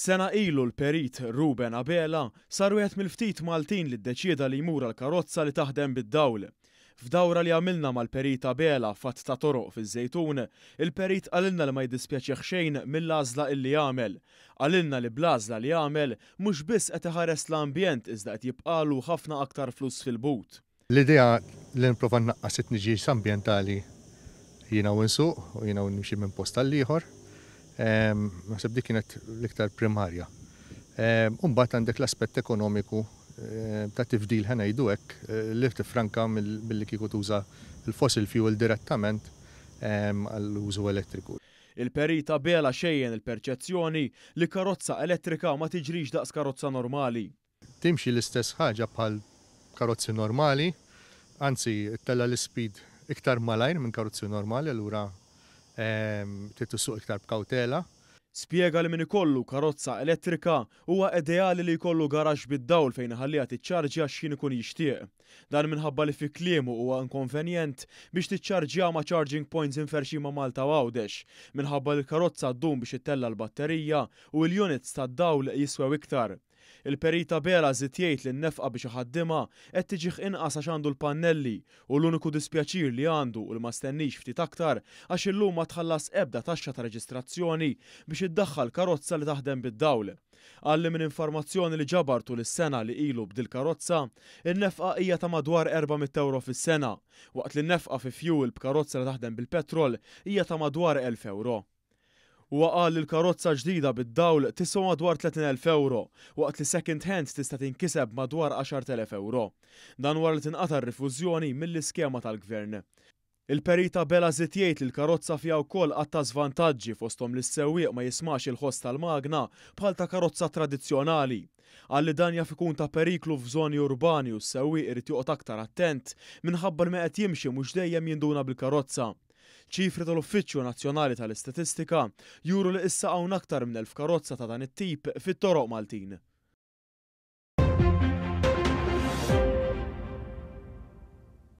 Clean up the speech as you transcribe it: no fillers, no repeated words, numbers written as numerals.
Sena ilu l-Perit Ruben Abela sar wieħed mill-ftit Maltin li ddeċieda li jmur għal karozza li taħdem bid-dawl. F'dawra li għamilna mal-Perit Abela f'għadd ta' toroq fiż-Żejtun, il-Perit qalilna li ma jiddispjaċih xejn mill-għażla illi għamel. Qalilna li bl-għażla li għamel mhux biss qed iħares l-ambjent iżda qed jibqagħlu ħafna aktar flus fil-but. L-idea li nipprova nnaqqas it-tniġġis ambjentali jiena u nsuq u jiena u nimxi minn post għal ieħor, naħseb dik kienet l-iktar primarja. U mbagħad għandek l-aspett ekonomiku ta' tifdil ħa ngħidu hekk li tifranka milli kieku tuża l-fossil fuel direttament għall-użu elettriku. Il-Perit Abela xejjen il-perċezzjoni li karozza elettrika ma tiġrix daqs karozza normali. Timxi l-istess ħaġa bħal karozzi normali, anzi ttella' l-ispeed iktar malajr minn karozzi normali allura trid issuq iktar b'kawtela. Spjega li min ikollu karozza elettrika huwa ideali li jkollu garaxx bid-dawl fejn iħalliha tiċċarġja x'ħin ikun jixtieq. Dan minħabba li fi kliemu huwa inkonvenjent biex tiċċarġjaha ma' charging points imferrxin ma' Malta u Għawdex minħabba li l-karozza ddum biex ittella' l-batterija u l-units tad-dawl jiswew iktar. Il-Perit Abela żied jgħid li n-nefqa biex iħaddimha qed tiġih inqas għax għandu l-pannelli u l-uniku dispjaċir li għandu u li ma stennix ftit aktar għax illum ma tħallas ebda taxxa ta' reġistrazzjoni biex iddaħħal karozza li taħdem bid-dawl. Qal li minn informazzjoni li ġabar tul is-sena li ilu b'dil-karozza, in-nefqa hija ta' madwar 400 ewro fis-sena, waqt li n-nefqa fi fuel b'karozza li taħdem bil-petrol hija ta' madwar 1,000 ewro. Huwa qal li l-karozza ġdida bid-dawl tiswa madwar 30,000 ewro, waqt li second hand tista' tinkiseb madwar 10,000 ewro. Dan wara li tinqata' r-rifużjoni mill-iskema tal-Gvern. Il-Perit Abela żied jgħid li l-karozza fiha wkoll għadd ta' żvantaġġi fosthom li s-sewwieq ma jismax il-ħoss tal-magna bħal ta' karozza tradizzjonali. Qal li dan jaf ikun ta' periklu f'żoni urbani u s-sewwieq irid joqgħod aktar attent minħabba li meta qed jimxi mhux dejjem jinduna bil-karozza. Ċifri tal-Uffiċċju Nazzjonali tal-Istatistika juru li issa hawn aktar minn 1,000 karozza ta' dan it-tip fit-toroq Maltin.